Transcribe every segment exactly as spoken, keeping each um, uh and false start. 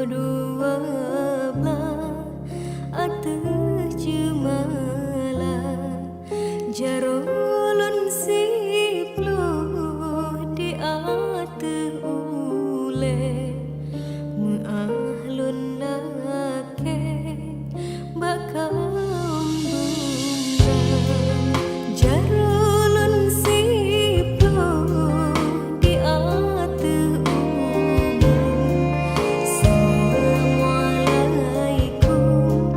Dua blah ateueh jeumala, jaroe lôn siploh di ateueh ulée, meuáh lôn lakée bak kawöm dum. Jaroe lôn siploh di ateueh ulée, "Assalamualaikum,"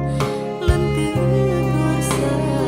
lôn teugor sapa.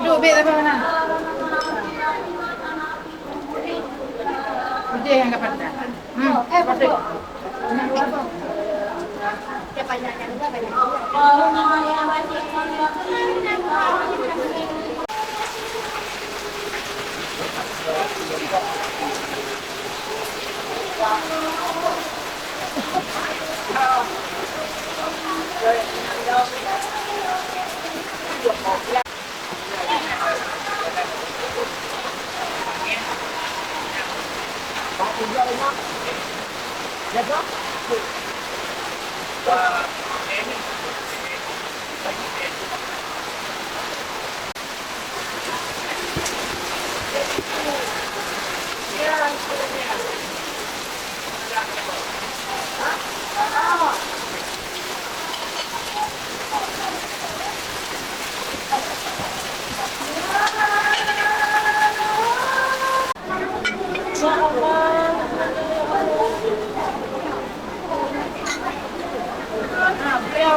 Duek bèk saban meunan. Udeh nyang ka padat. Hmm, eh, padat.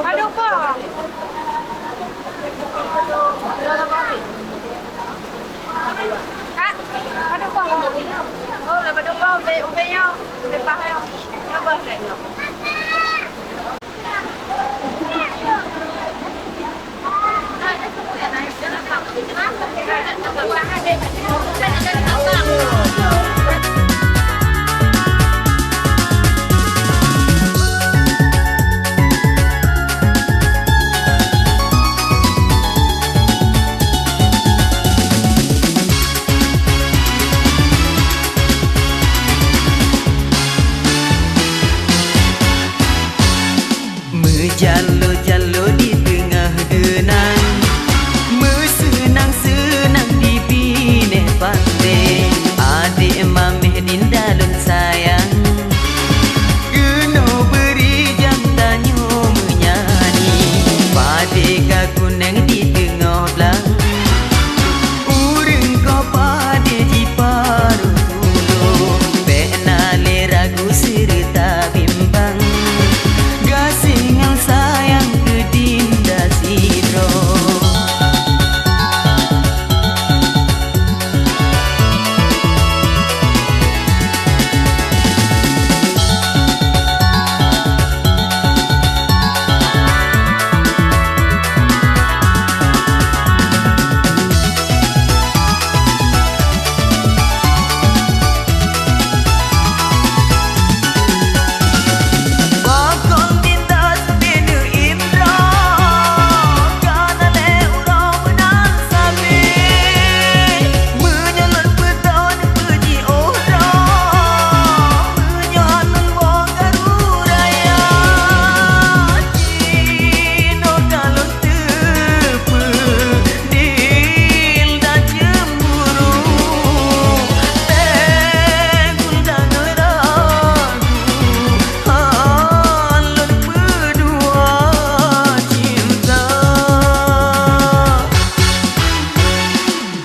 Aduh, Pak. Kak, aduh, Pak. Oh, lepas tu, Pak, ubé, ubé nyoe, ubé pah nyoe. Nyoe, Pak, nyoe. Meujallo-jallo di teungoh geunang, meuseunang-seunang di binéh panté. Adék maméh Dinda lôn sayang, keunoe bri jam tanyoe meunyanyi. Padé ka kuneng di teungoh blang, ureueng ko padé jiparu tulo. Bék na lé ragu seureuta bimbang, gaséh ngon sayang keu Dinda sidroe.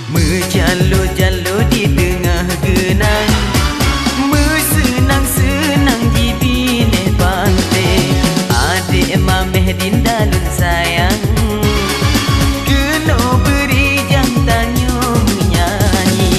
Meujallo-jallo di teungoh geunang, meuseunang-seunang di binéh panté. Adék maméh Dinda lôn sayang, keunoe bri jam tanyoe meunyanyi.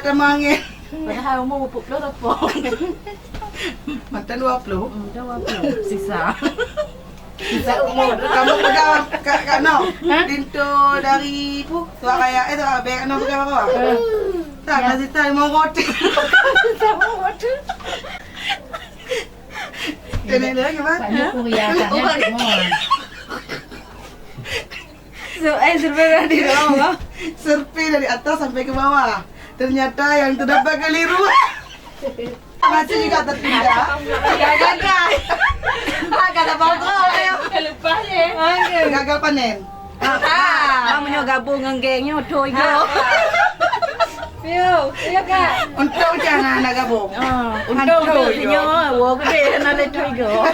Teuma angén. Padahai umu peuet ploh lapong. Mantong dua ploh. Hmm, dua ploh. Sisa. Sisa umu. Kamu peugah ka, ka no. Ha? Pintu dari pu, tuan raya, eh, tuan abang, no peugah apa? Eh. Tak, ya. Kasih tahu mau roti. Sisa umu tu. Ini dia gimana? Banyak kuliah, tak ada semua. So, eh, survei dari bawah. Survei dari atas sampai ke bawah. Ternyata yang terdapat keliru. Masih juga tertinggal. Gagal, guys. Ah, kata bagus, ayo. Terlepas, ya. Gagal panen. Ah, ah, meunyoe gabung ngon geng nyoe, thoi go. Piu, iya, Kak. Untung jangan nak gabung. Ah, untung tu nyoe, wo gede, hana lé thoi go.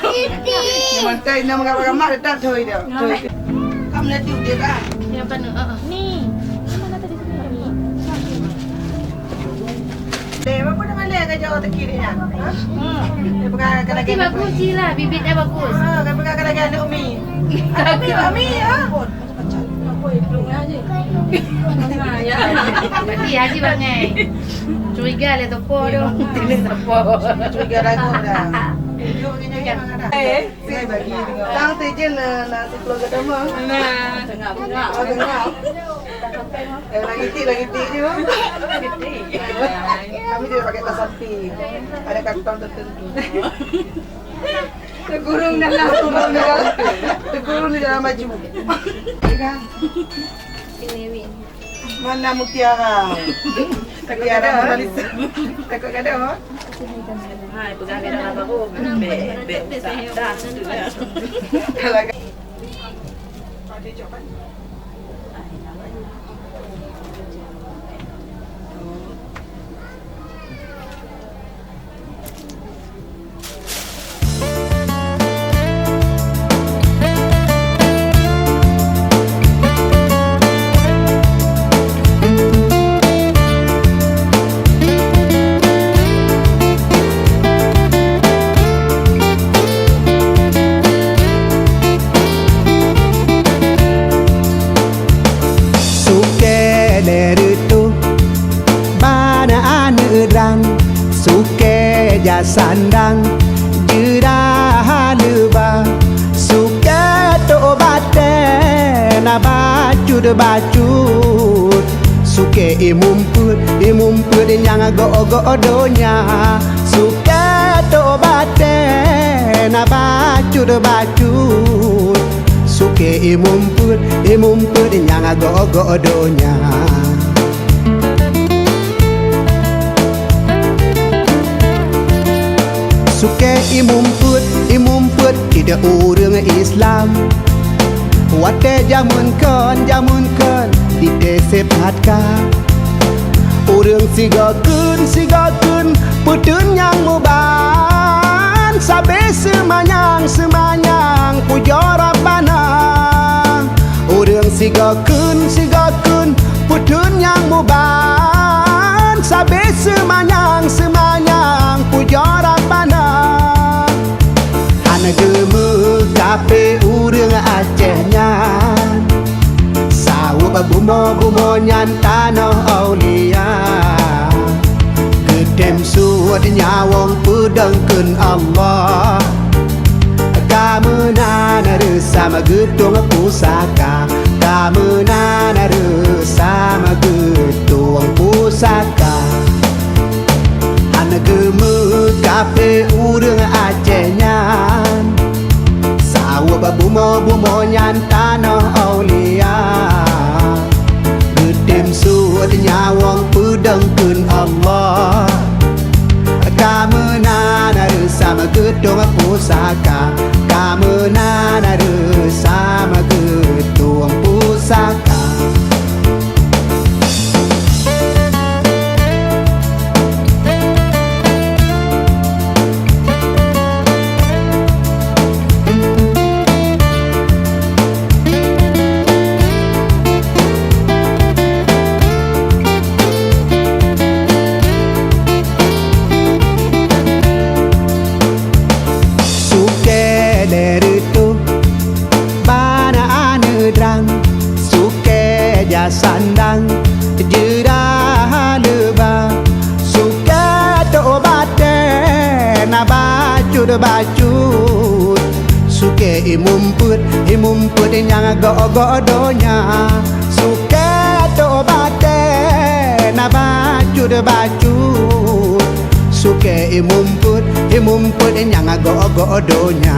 Mantai nak meugambar-gambar, tetap thoi dia. Thoi. Kamu lihat tu, dia kan? Yang mana? Ah, ah. Ni. Mana tadi tu? Ni. Eh, apa nama dia kerja orang Turki ni, ya? Ha? Hmm. Dia pegang kadang-kadang. Tapi bagus je lah, bibit dia bagus. Ha, dia pegang kadang-kadang anak Umi. Anak Umi, Umi, ha? Tapi Haji bangai. Curiga lah tepo tu. Tepo. Curiga lagu dah. Tunjuk ke nyanyi memang ada. Eh. Tang tejen na, na siplôh gadamang. Nah, tengah-tengah. Oh, tengah. Eh, lagi tik, lagi tik je. Kami tidak pakai tas samping. Ada kantong tertentu. Terkurung dalam. Terkurung di dalam. Terkurung di dalam baju. Ya kan? Ini, Win. Mana mutiara? Takut Mutiara gadoh, Mona Lisa. Takut gadoh, ha? Hai, pegang dia dalam baru. Bek, bek, tak, tak, tu dah. Kalau Sukée lé reutôh bana aneuëk dran, sukée jasandang jeurah leuba, sukée tok batée na bacut-bacut, sukée imeum peuet, imeum peuet nyang gok-gok donya, sukée tok batée na bacut-bacut. Sukée imeum peuet, imeum peuet nyang gok-gok donya. Sukée imeum peuet, imeum peuet ideh ureuëng Islam. Watée jameun kon, jameun kon, di T C Patka. Ureuëng sigoe kheun, sigoe kheun, peuteun nyang muban, sabe seumanyang, seumanyang, pujoe Rabbana. Ureuëng sigoe kheun, sigoe kheun, peuteun nyang muban, sabe seumanyang, seumanyang, pujoe Rabbana. Hana geumeukaphé ureuëng Aceh nyan, sabab bumoe-bumoe nyan tanoh aulia. Geutem suet nyawöng peudong kheun Allah. Ka meunan reusam geutueng pusaka, ka meunan reusam geutueng pusaka. Hana geumeukaphé ureuëng Aceh nyan, sabab bumoe-bumoe nyan tanoh aulia. Geutem suet nyawöng peudong kheun Allah. Ka meunan reusam geutueng pusaka, ka meunan reusam geutueng pusaka. Sukée lé reutôh Bacut, sukée ié mumpeuet, ié mumpeuet nyang gok-gok donya. Sukée toh batée na bacut-bacut, sukée ié mumpeuet, ié mumpeuet nyang gok-gok donya.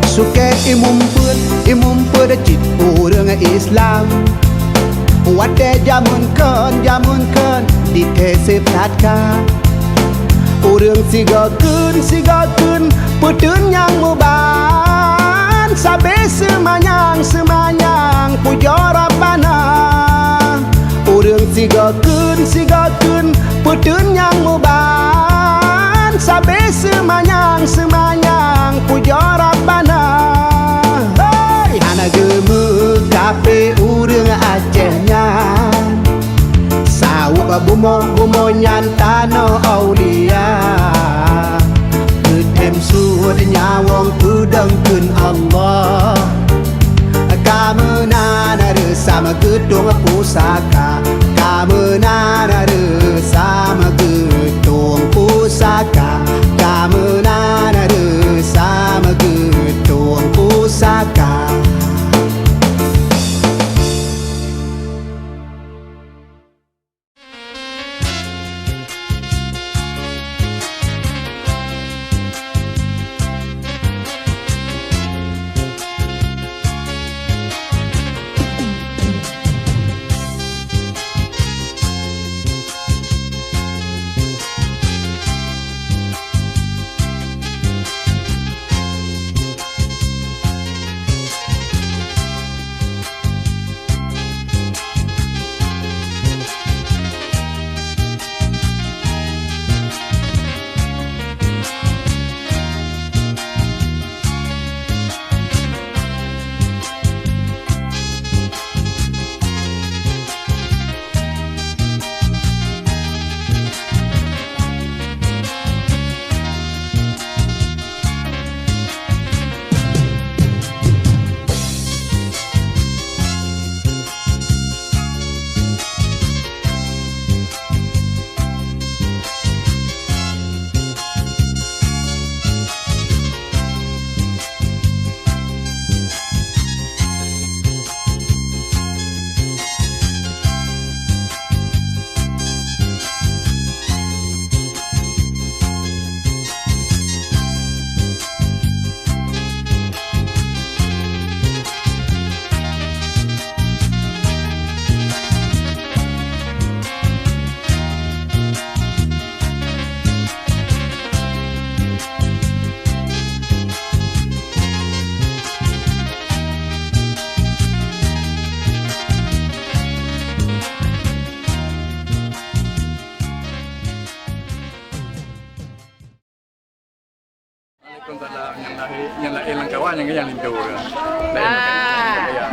Sukée ié mumpeuet, ié mumpeuet cit ureuëng Islam. Watée jamén kon, jamén kon ditée sép that ka. Ureuëng sigoe kheun, sigoe kheun peuteun nyang muban, sabé seumanyang, seumanyang pujoe Rabbana. Ureuëng sigoe kheun, sigoe kheun peuteun nyang muban, sabé seumanyang, seumanyang pujoe Rabbana. Hei! Hana geumeukaphé ureuëng Aceh nyan, sawöb bumoe-bumoe nyan tanoh aulia. Geutem suet nyawöng peudong kheun Allah. Ka meunan reusam geutueng pusaka, ka meunan reusam geutueng pusaka, ka meunan reusam geutueng pusaka. Waalaikumsalam. Nyang lahé, nyang lahé lam kawan nyang, nyang linto. Ah. Ya.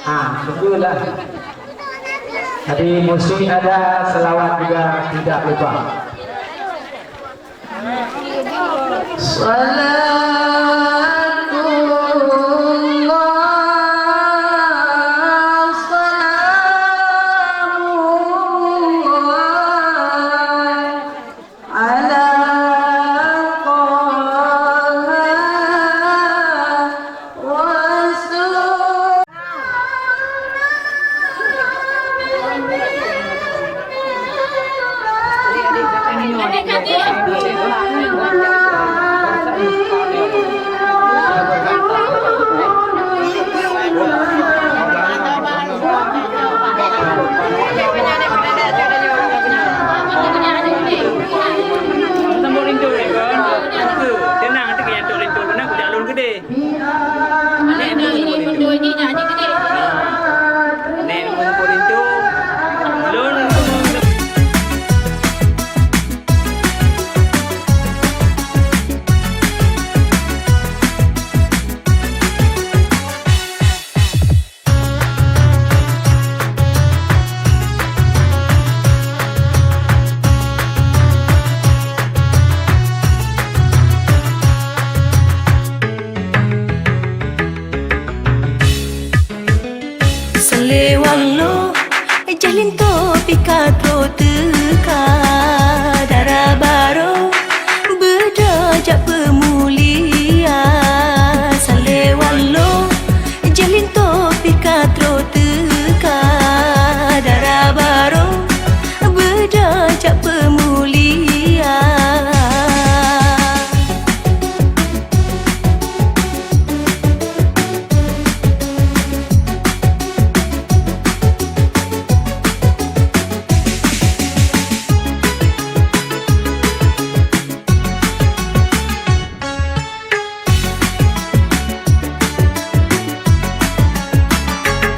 Ah, tunggulah. Tadi mesti ada selawat juga, tidak lupa. Salatullah, salamullah, ala Taha Rasul. Sambung linto, ya kan? Tenang, nanti kaya tu linto. Kena kujak lôn gede. Nek, nek, nek, nek, nek, nek, nek, nek, nek, nek, nek, nek, nek, Seulewat lôn, jih linto pih ka trok teuka. Dara barô, beudôh jak peumulia. Seulewat lôn, jih linto pih ka trok teuka. Dara barô, beudôh jak peumulia.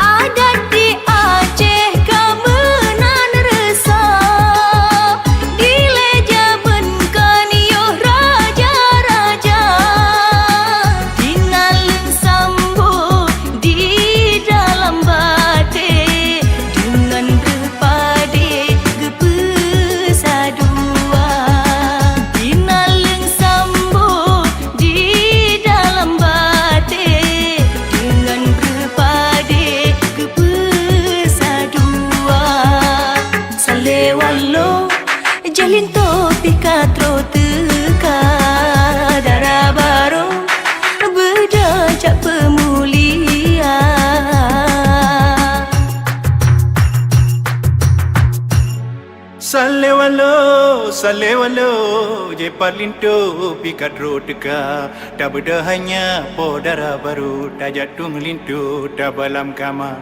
Adat di Aceh ka meunan reusoh, dilèe jameun kan yoh raja-raja. Di naleueng sambot di dalam batèe, deungon breuh padé geupeusadua. Di naleueng sambot di dalam batèe, deungon breuh padé geupeusadua. Seulewat lôn, jih linto pih ka trok teuka. Dara barô, beudôh jak peumulia. Seulewat lôn, seulewat lôn, jih pat linto pih ka trok teuka. Tabeudôh hai nyak po dara barô, tajak tueng linto tabalam kama.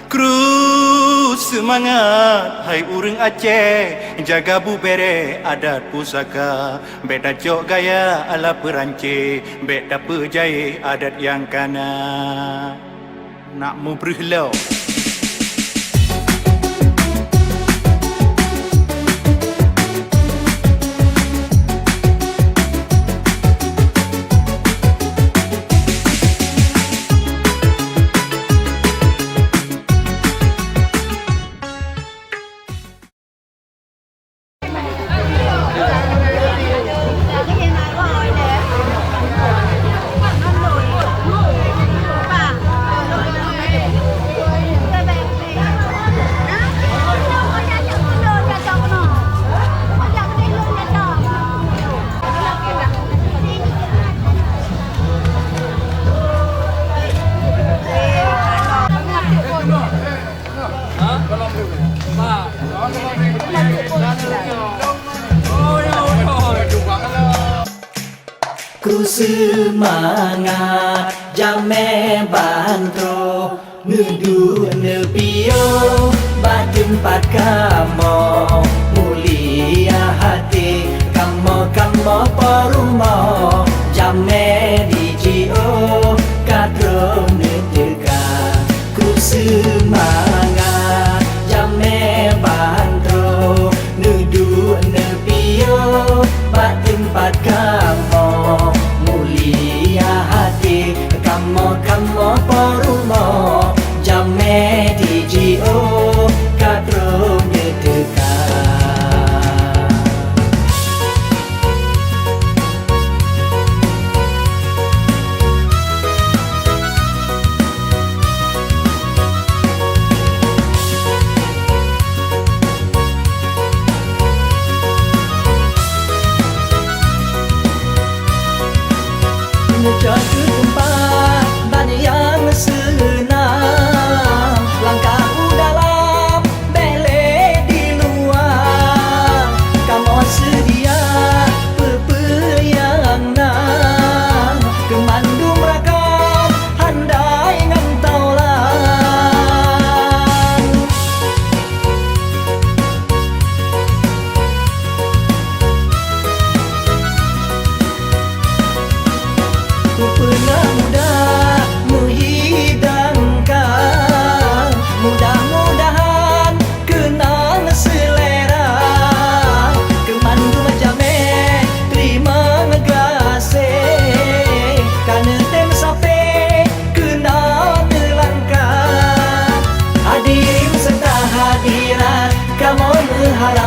Kru seumangat hai ureueng Aceh, jaga bubèe adat pusaka. Bèk tacok gaya ala Peurancé, bèk tapeujai adat nyang ka na. Nak mubreuh lom. Kru seumangat jamèe ban troh, neuduek neupiôh bak teumpat kamoe. Mulia até kamoe, kamoe po rumoh, jamèe di jiôh ka trôh neuteuka. Kru seumangat jamèe ban troh, neuduek neupiôh bak teumpat kamoe. Mulia até kamoe, kamoe po rumoh, jamèe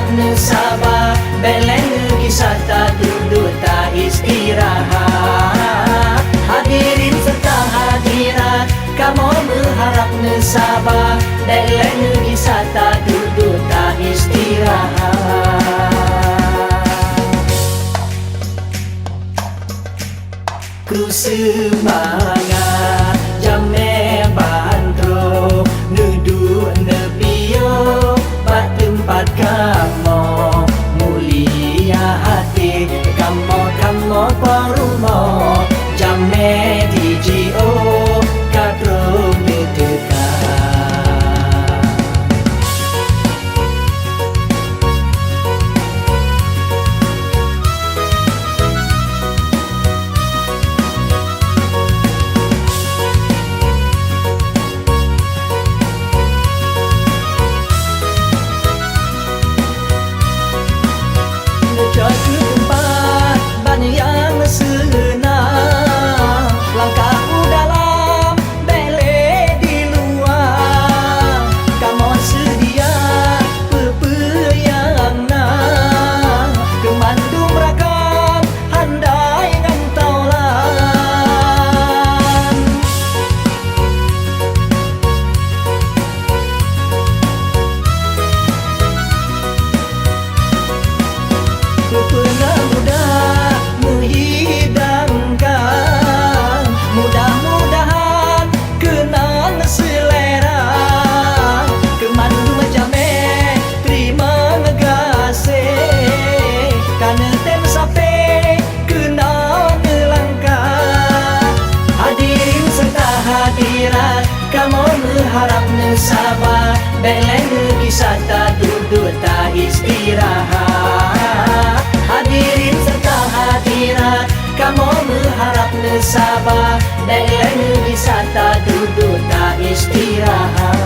Neusaba, bék lé neugisa, taduek-duek taistirahat. Hadirin seureuta hadirat, kamoe meuharab neusaba, bék lé neugisa, taduek-duek taistirahat. Kru seumangat, jamé ban trok, neuduek neupiôh bak teumpat kamoe. Mulia até kamoe, kamoe po rumoh, jamé jiôh ka trok neuteuka. Neucok keu teumpat ban nyang seunang, langkah u dalam bék lé di luwa. Kamoe seudia peue-peue nyang na, keu mandum rakan handai ngon taulan. Peue-peue na mudah meuhidangkan, mudah-mudahan keunan seulera. Keu mandum jamé teurimong gaséh, ka neutem sabe keunoe neulangkah. Hadirin seureuta hadirat, kamoe meuharab neusaba, bék lé neugisa, taduek-duek taistirahat. Hadirin seureuta hadirat, kamoe meuharab neusaba, bék lé neugisa, taduek-duek taistirahat.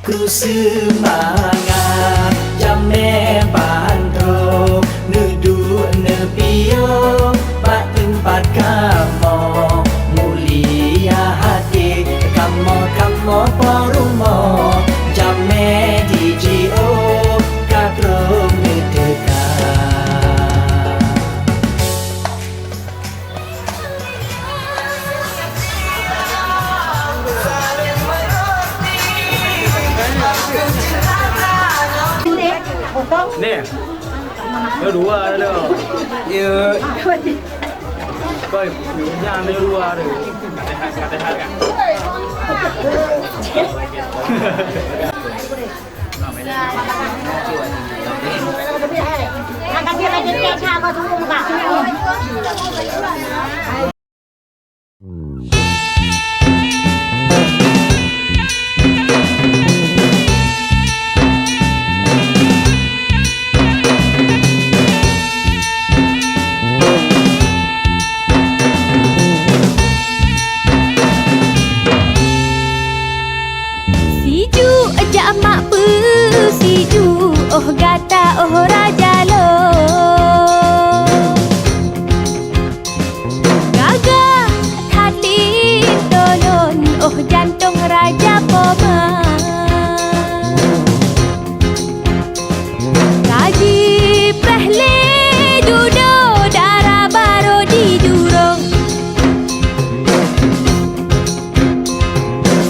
Kru seumangat, jamé ban trok, neuduek neupiôh bak teumpat kamoe. Mulia até kamoe, kamoe po rumoh, jamé jiôh ka trok neuteuka. Ni, ada dua ada. Ya. Koi, yang ada dua ada. Sijuek jak mak peu, sijuek oh gata oh raja lôn. Gagah that linto lôn oh jantong raja poma. Ka jipreh lé dudoe dara barô di jurông.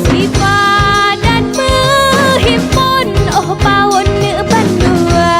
Sipadan meuhimpon oh pawon neuk bandua.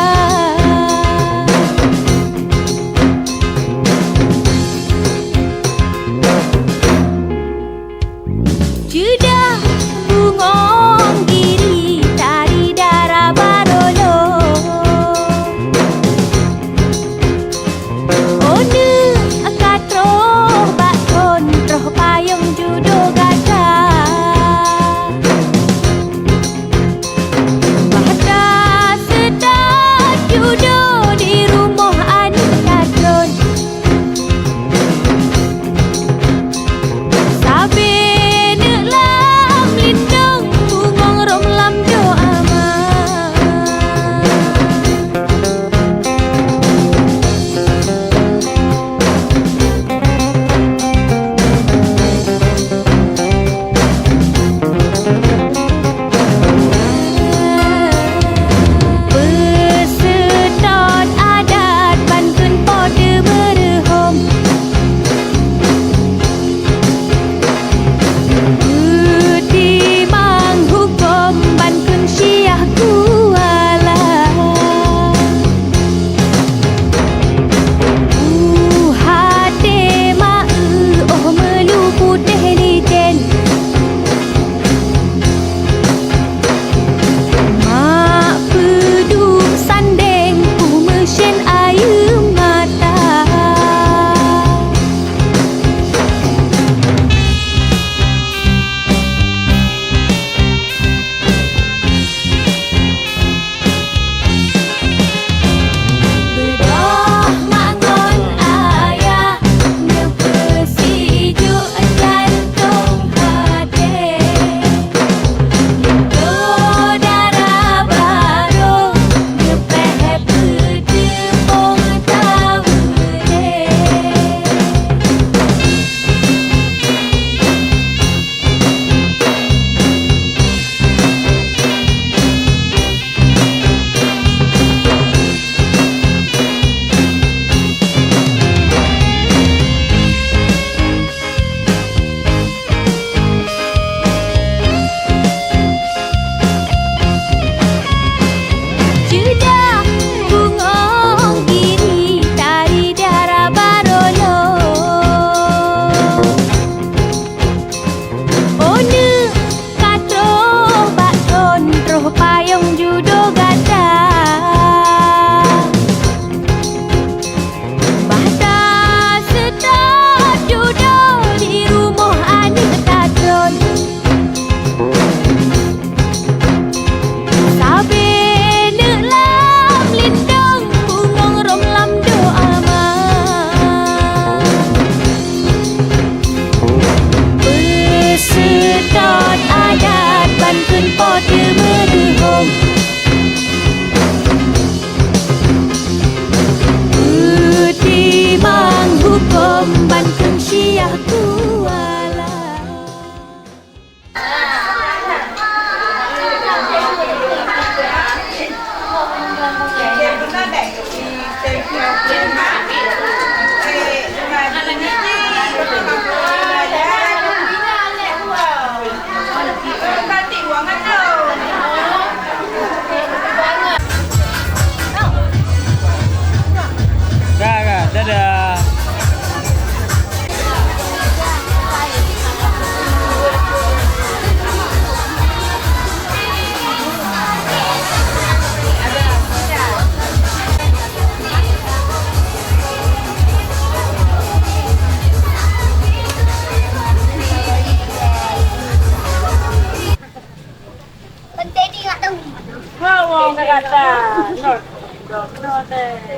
Nombor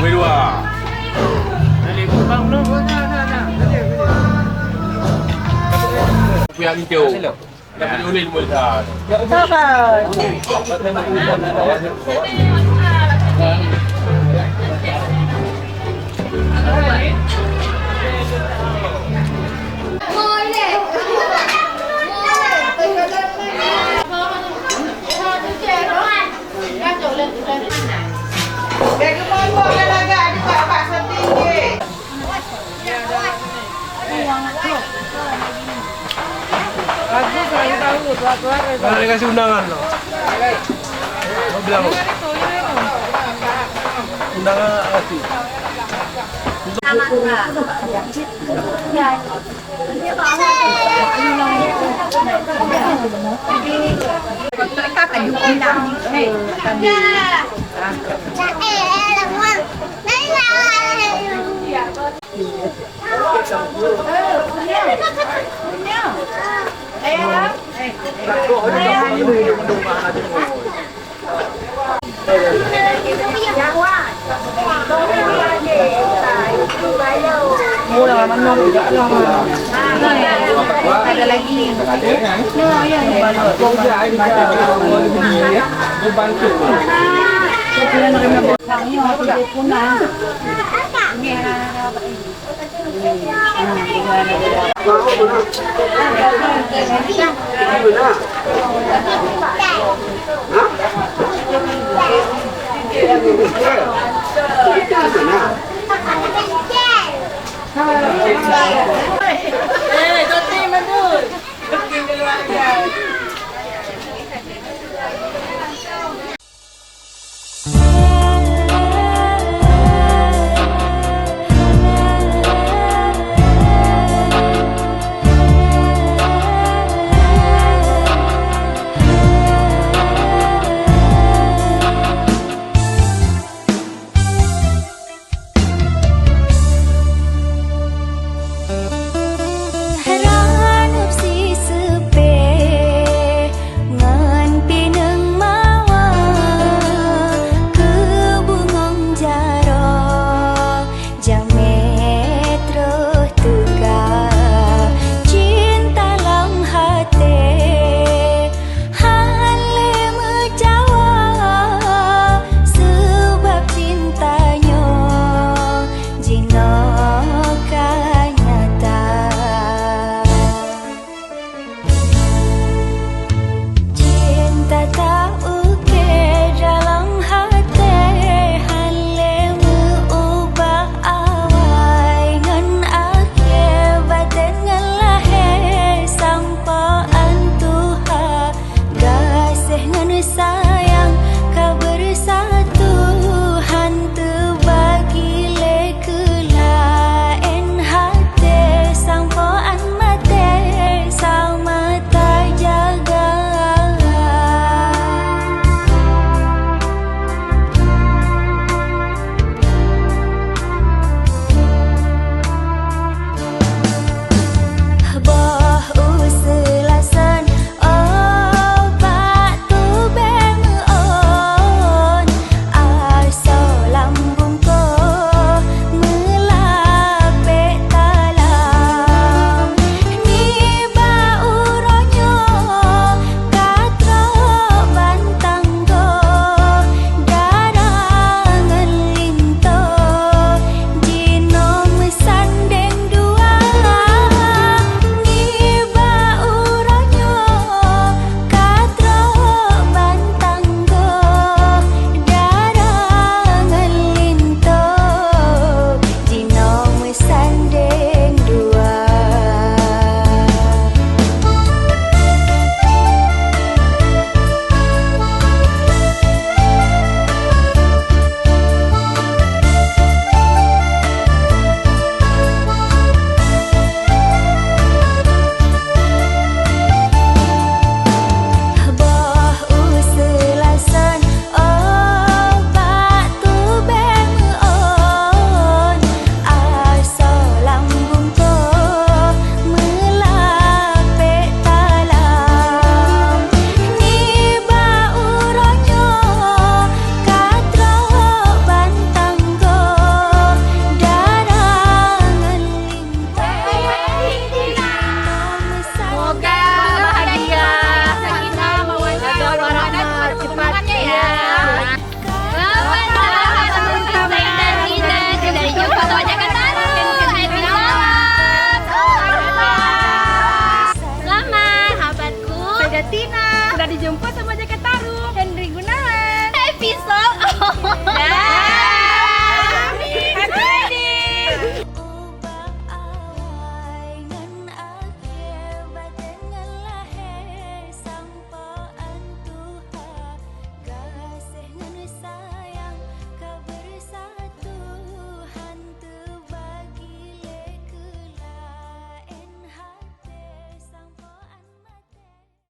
dua. Pihak hijau. Mana dikasih undangan tu? Mau bilang. Undangan kasih.